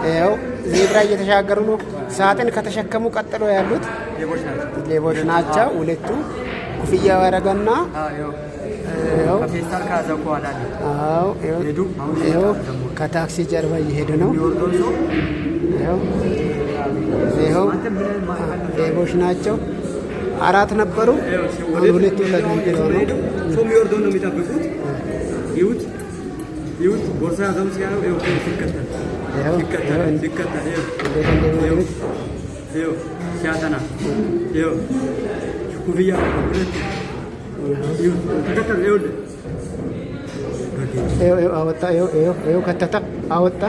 ይኸው ዜብራ እየተሻገሩ ነው። ሳጥን ከተሸከሙ ቀጥሎ ያሉት ሌቦች ናቸው። ሁለቱ ኩፍያ ያደረገና ይኸው ከታክሲ ጀርባ እየሄዱ ነው። ይኸው ሌቦች ናቸው። አራት ነበሩ፣ ሁለቱ ተገንጥለው ነው። ሰው የሚወርደውን ነው የሚጠብቁት። ይሁት ይሁት ቦርሳ ያዘው ሲያየው ይኸው ሲከተል ሲከተል ሲከተል ይኸው ሲያጠና ይኸው ኩፍያ ሁለት ይሁት ተከተል ይኸውልህ ይኸው አወጣ። ይኸው ከተተ አወጣ።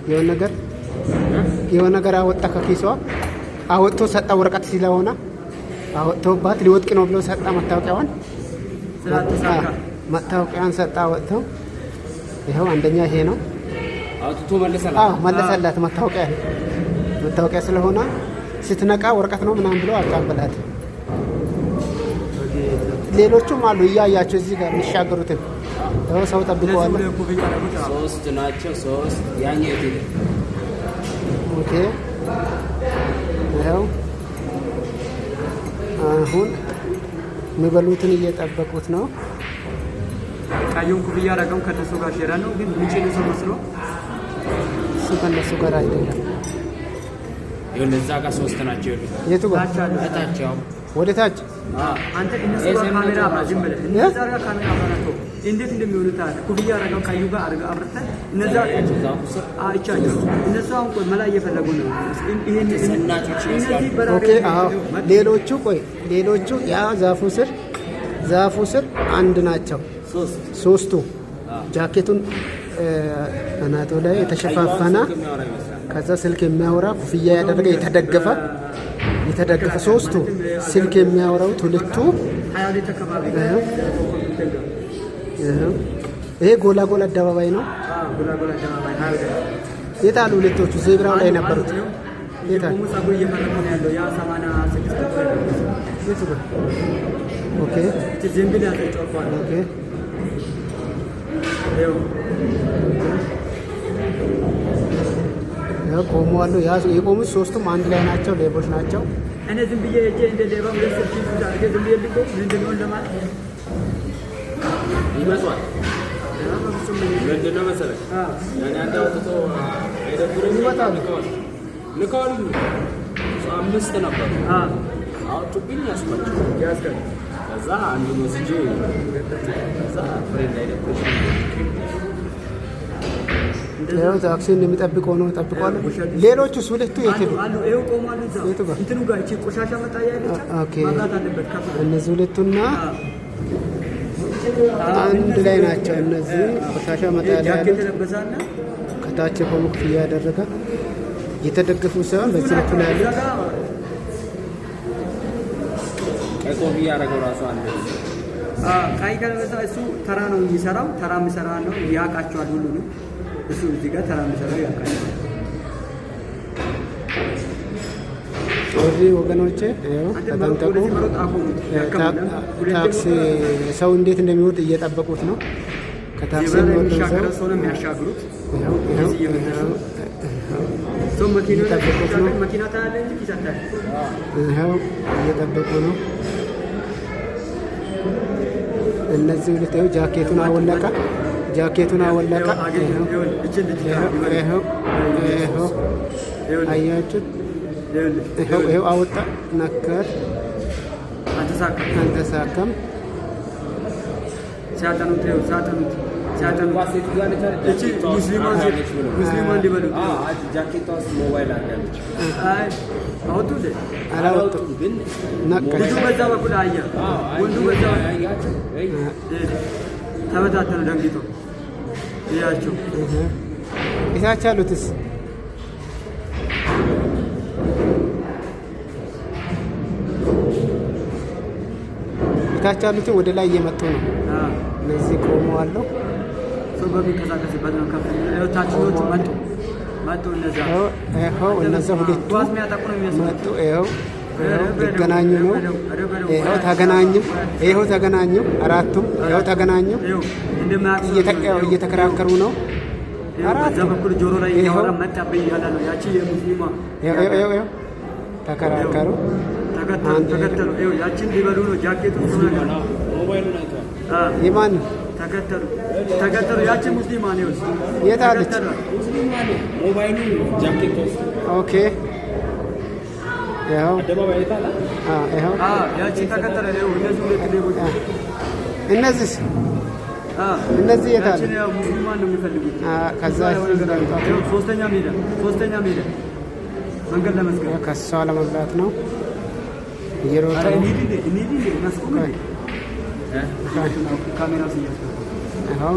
የሆነ ነገር የሆነ ነገር አወጣ ከኪሷ አወጥቶ ሰጣ። ወረቀት ስለሆነ አወጥቶባት ሊወጥቅ ነው ብሎ ሰጣ። መታወቂያዋን መታወቂያዋን ሰጣ አወጥተው። ይኸው አንደኛ ይሄ ነው አውጥቶ መለሰላት። አዎ መለሰላት። መታወቂያ መታወቂያ ስለሆነ ስትነቃ ወረቀት ነው ምናምን ብሎ አቃበላት። ሌሎቹም አሉ እያያቸው እዚህ ጋር የሚሻገሩትን ይኸው ሰው ጠብቀዋል። ሶስት ናቸው። ሶስት ያኛው የት ሄደ? Okay ይኸው አሁን የሚበሉትን እየጠበቁት ነው። ቀዩን ኩፍያ አደረገው ከነሱ ጋር share ነው፣ ግን የሚጭን ሰው መስሎ እሱ ከነሱ ጋር አይደለም። ይኸውልህ እዛ ጋር ሶስት ናቸው። ይኸውልህ የቱ ጋር? እታች ያው ወደ ታች አንተ እነሱ ጋር ካሜራ አብራ፣ ዝም ብለህ እነዛ ጋር ካሜራ አብራ ናቸው። እንዴት እንደሚሆኑ ታያለህ። ኩፍያ አደረገው ቀዩ ጋር አድርገህ አብርተህ እነዛ አይቻቸው እነሱ አሁን ቆይ መላ እየፈለጉ ነው። ይሄን እነዚህ በራሪ Okay። አዎ ሌሎቹ ቆይ ሌሎቹ ያ ዛፉ ስር ዛፉ ስር አንድ ናቸው ሶስቱ ጃኬቱን አናቱ ላይ የተሸፋፈነ ከዛ ስልክ የሚያወራ ኩፍያ ያደረገ የተደገፈ የተደገፈ ሶስቱ ስልክ የሚያወራው ሁለቱ። ይሄ ጎላጎል አደባባይ ነው። የት አሉ ሁለቶቹ? ዜብራው ላይ ነበሩት። የት አሉ? የቱ ጋር? Okay okay። ያው ቆመዋል። የቆሙት ሶስቱም አንድ ላይ ናቸው፣ ሌቦች ናቸው። እኔ ዝም ብዬ ሄጄ እንደ ሌባ ሁለት ስልክ ይዤ አድርጌ ዝም ብዬ ልቆም ምንድን ነው ለማለት ይመጧል። ምንድን ነው መሰለህ ያኔ አንድ አውጥቶ አይደብርም? ይመጣሉ። ልከዋል። አምስት ነበሩ አወጡብኝ፣ ያስኳቸው። ከዛ አንዱን ወስጄ ከዛ ፍሬ እንዳይደብርሽ ይኸው ታክሲ እንደሚጠብቀው ነው ጠብቀዋል። ሌሎቹስ ሁለቱ የት ሄዱ? የቱ ጋር? Okay እነዚህ ሁለቱና አንድ ላይ ናቸው። እነዚህ ቆሻሻ መጣያ ላይ ያሉት ከታች የቆሙ ኩፍያ ያደረገ የተደገፉ ሳይሆን በዚህ በኩል ያሉት ቀይ ኮፍያ ያደረገው ራሱ አለ። ቀይ ከለበሰ እሱ ተራ ነው የሚሰራው። ተራ የሚሰራ ነው ያውቃቸዋል ሁሉንም። እሱ እዚህ ጋር ተራ የሚሰራው ያውቃቸዋል። ወዲህ ወገኖቼ ይኸው ተጠንቀቁ። ታክሲ ሰው እንዴት እንደሚወርድ እየጠበቁት ነው። ከታክሲ የሚወርደው ሰው ሰው ነው የሚያሻግሩት። ይኸው እየጠበቁት ነው። መኪና ታያለህ እንጂ ኪስ አታያለህ። ይኸው እየጠበቁ ነው። እነዚህ ሁለት ይኸው ጃኬቱን አወለቀ፣ ጃኬቱን አወለቀ። ይኸው ይኸው አያችሁት? ይኸው ይኸው አወጣ፣ ነካት፣ አልተሳካም። ሲያጠኑት ሲያጠኑት ሲያጠኑት እቺ ሙስሊሟን ሊበሉት ጃኬቷ ውስጥ ሞባይል አለች። አይ አወጡ እንዴ? አላወጡም ግን ነካች። ልጁ በዛ በኩል አየ፣ ወንዱ በዛ ተበታተኑ፣ ደንግጦ እያቸው። እታች ያሉትስ እታች ያሉትን ወደ ላይ እየመጡ ነው። እነዚህ ቆመዋል። ሰው በሚንቀሳቀስበት ነው ከፍ የሚለው። ታችኞቹ መጡ መጡ። እነዛ ይኸው እነዛ ሁለቱ ኳስ የሚያጠቁ ነው የሚመስሉት። መጡ። ይኸው ሊገናኙ ነው። ይኸው ተገናኙ። ይኸው ተገናኙ። አራቱም ይኸው ተገናኙ። እንደማያውቅ እየተከራከሩ ነው። አራት በዛ በኩል ጆሮ ላይ ይኸው። እያወራ መጣብኝ እያለ ነው። ያቺ የሙስሊሟ ይኸው ይኸው ይኸው ተከራከሩ። ተከተሉ አንድ ተከተሉ። ይኸው ያቺን ሊበሉ ነው። ጃኬቱ ሙስሊሟን አዎ፣ ሞባይሉን አይተዋል። የማን ተከተሉ ተከተሉ። ያቺ ሙስሊሟ ነው። የት አለች? ሙስሊሟን ሞባይሉ ጃኬት ውስጥ Okay ይኸው አደባባይ አይተሃል? ይኸው ያቺ ተከተለ። ይኸው እነዚህ ሁለት ሌቦች እነዚህስ እነዚህ የት አሉ? ያቺን ያው ሙስሊሟን ነው የሚፈልጉት። ከዛ ይኸው ሶስተኛ ሜዳ ሶስተኛ ሜዳ መንገድ ለመዝጋት ከሷ ለመብላት ነው እየሮጠ ኧረ ነው። እንሂድ እንዴ እንሂድ እንዴ እናስቁም እንዴ ካሜራው ሲያዝ ይኸው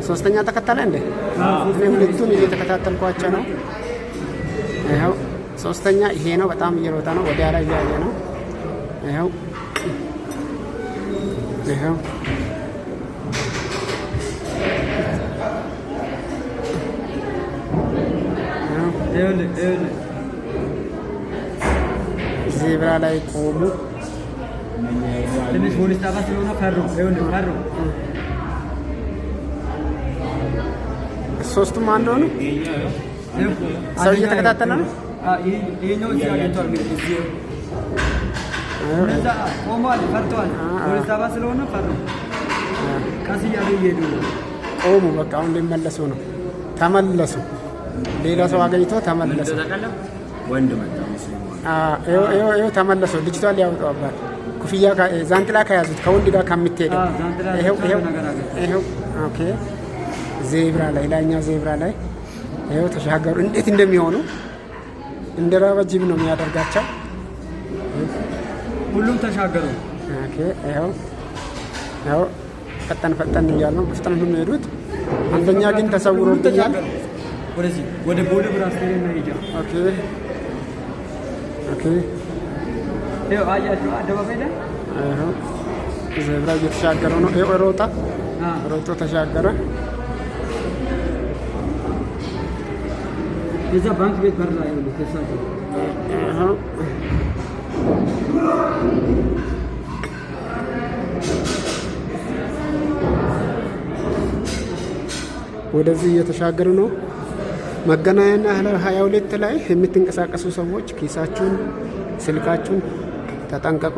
ሶስተኛ ተከተለ እንዴ? እኔ ሁለቱን እየተከታተልኳቸው ነው። ይኸው ሶስተኛ ይሄ ነው። በጣም እየሮጠ ነው። ወዲያ ላይ እያየ ነው። ይኸው ይኸው ይኸው ይኸውልህ ይኸውልህ ዜብራ ላይ ቆሙ። ትንሽ ፖሊስ ጣቢያ ስለሆነ ፈሩ። ይኸውልህ ፈሩ። ሶስቱም አንድ ሆኑ። ሰው እየተከታተለ ነው። ይሄኛው እዚህ አግኝቷል። እንግዲህ እዚህ እነዛ ቆመዋል፣ ፈርተዋል። ፖሊስ ጣቢያ ስለሆነ ፈሩ። ቀስ እያሉ እየሄዱ ነው። ቆሙ። በቃ አሁን ሊመለሱ ነው። ተመለሱ። ሌላ ሰው አገኝቶ ተመለሱ። ታውቃለህ? ወንድ መጣ ሙስሊሟ። ይኸው ተመለሱ። ልጅቷን ሊያወጧባት ኩፍያ ዛንጥላ ከያዙት ከወንድ ጋር ከምትሄደው አዎ፣ ዛንጥላ ይኸው ብቻ ይኸው ነገር አገኘ። ይኸው okay፣ ዜብራ ላይ ላይኛው ዜብራ ላይ ይኸው ተሻገሩ። እንዴት እንደሚሆኑ እንደ ራበ ጅብ ነው የሚያደርጋቸው። ሁሉም ተሻገሩ። Okay፣ ይኸው ይኸው ፈጠን ፈጠን እያሉ ነው በፍጥነት ነው የሚሄዱት። አንደኛ ግን ተሰውሮብኛል። ወደዚህ ወደ ቦሌ ብራስቴሪያ መሄጃ Okay okay፣ ይኸው አያችሁ አደባባይ ላይ ይኸው ዜብራ እየተሻገረ ነው። ይኸው ሮጣ ሮጦ ተሻገረ። የዛ ባንክ ቤት በር ላይ ይኸውልህ ተሳቸው ይኸው ወደዚህ እየተሻገሩ ነው። መገናኛና 22 ላይ የምትንቀሳቀሱ ሰዎች ኪሳችሁን፣ ስልካችሁን ተጠንቀቁ።